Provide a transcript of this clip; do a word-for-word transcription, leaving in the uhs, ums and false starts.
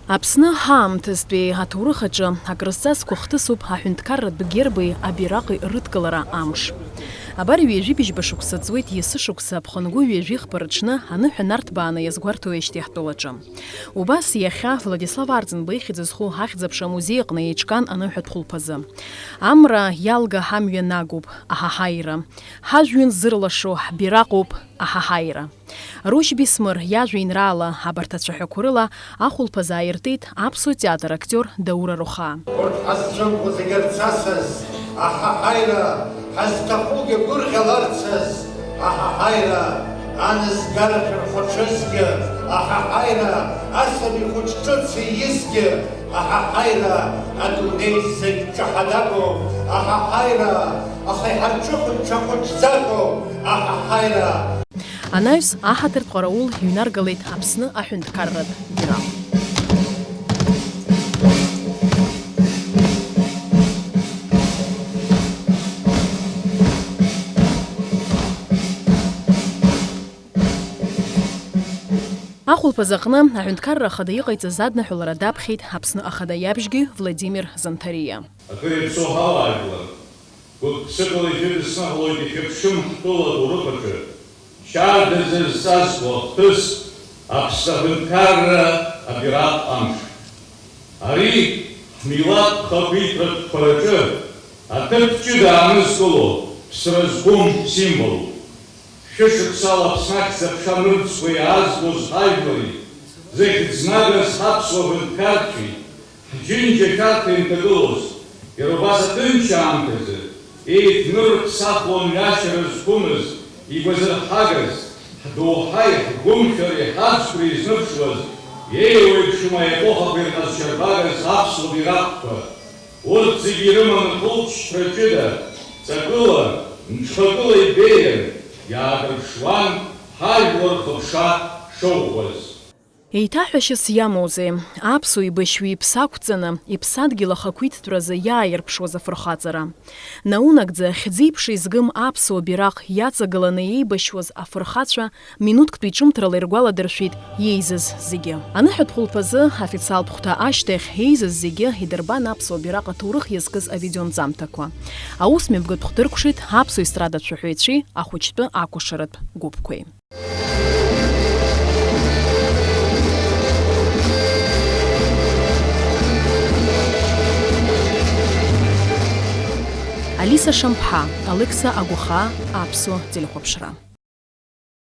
Аԥсны ҳаамҭазтәи аҭоурых аҿы акрызҵазкуа хҭысуп аҳәынҭқарратә герби абираҟи рыдкылара амш. Абар ҩажәи быжьба шықәса ҵуеит есышықәса аԥхынгәы ҩажәи хԥа рыҽны аныҳәа нарҭбааны иазгәарҭоижьҭеи ҳтәылаҿы. Убас иахьа Владислав Арӡынба ихьӡ зху ахьӡ-аԥша амузеи аҟны еиҿкаан аныҳәатә хәылԥазы. Амра иалга ҳамҩа нагоуп, аҳаҳаира! Ҳажәҩан зырлашо ҳбираҟуп, аҳаҳаира! Рушь Бисмыр иажәеинраала абарҭ ацәаҳәақәа рыла ахәылԥазы ааиртит аԥсуа театр актиор Даур Арухаа. Урҭ ҳазцәымӷу зегьы рцасыз, аҳаҳаира! Ҳазҭахугьы гәырӷьаларцаз, аҳаҳаира! Анызгара шәырхәаҽызгьы, аҳаҳаира! Асаби хәыҷ ҿыц иизгьы, аҳаҳаира! Адунеи зегь ҿаҳа-дагоу, аҳаҳаира! Аха иҳарҿыхоит ҽа хәыҷӡакоу, аҳаҳаира! Анаҩс аҳаҭыртә ҟараул иҩнаргалеит Аԥсны аҳәынҭқарратә бираҟ. Ахәылԥаз аҟны аҳәынҭқарра ахада иҟаиҵаз адныҳәалара даԥхьеит Аԥсны ахада иабжьгьы Владимир Занҭариа. Акыр иаԥсоу ҳауаажәлар, гәык-ԥсыкала ишәыдысныҳәалоит ишәыԥшым ҳтәыла аҭоурых аҿы шьардаӡа зҵазкуа ахҭыс, Аԥсны аҳәынҭқарра абираҟ амш. Ари ҳмилаҭ хақәиҭратә қәԥараҿы аҭыԥ ҷыда аанызкыло ԥсра зқәым символуп. Шәышықәсала Аԥсны ахьӡ-аԥша мырӡкәа иаазгоз ҳажәлари, зыхьӡ нагаз ҳаԥсуа ҳәынҭқарцәеи, ҳџьынџьа шәарҭа инҭагылоз, иара убас аҭынч аамҭазы, еиҭнырԥсахлон ҩашьара зқәымыз, игәазырҳагаз, ҳдоуҳаи ҳгәымшәареи ҳаӡбреи зныԥшуаз, еиуеиԥшым аепохақәа ирҟазшьарбагаз аԥсуа бираҟқәа. Урҭ зегьы ирыманы хылҵшьҭра ҷыда, ҵакыла, мҽхакыла ибеиан, иаадырԥшуан ҳажәлар рхыԥша шыӷәӷәаз. Еиҭаҳәашьас иамоузеи, аԥсуа еибашьҩы иԥсы ақәҵаны, иԥсадгьыл ахақәиҭтәразы иааирԥшуаз афырхаҵара? Наунагӡа, хьӡеиԥш изгым аԥсуа бираҟ иаҵагыланы еибашьуаз афырхацәа минуҭктәи ҿымҭрала иргәаладыршәеит иеизаз зегьы. Аныҳәатә хәылԥазы официалтә хәҭа ашьҭахь еизаз зегьы идырбан аԥсуа бираҟ аҭоурых иазкыз авидеонҵамҭақәа. Аусмҩаԥгатә хәҭа ыркәшеит аԥсуа естрадатә шәаҳәаҩцәеи ахәыҷтәы акәашаратә гәыԥқәеи. Алиса Шамԥҳа, Алықьса Агәахаа, Аԥсуа телехәаԥшра.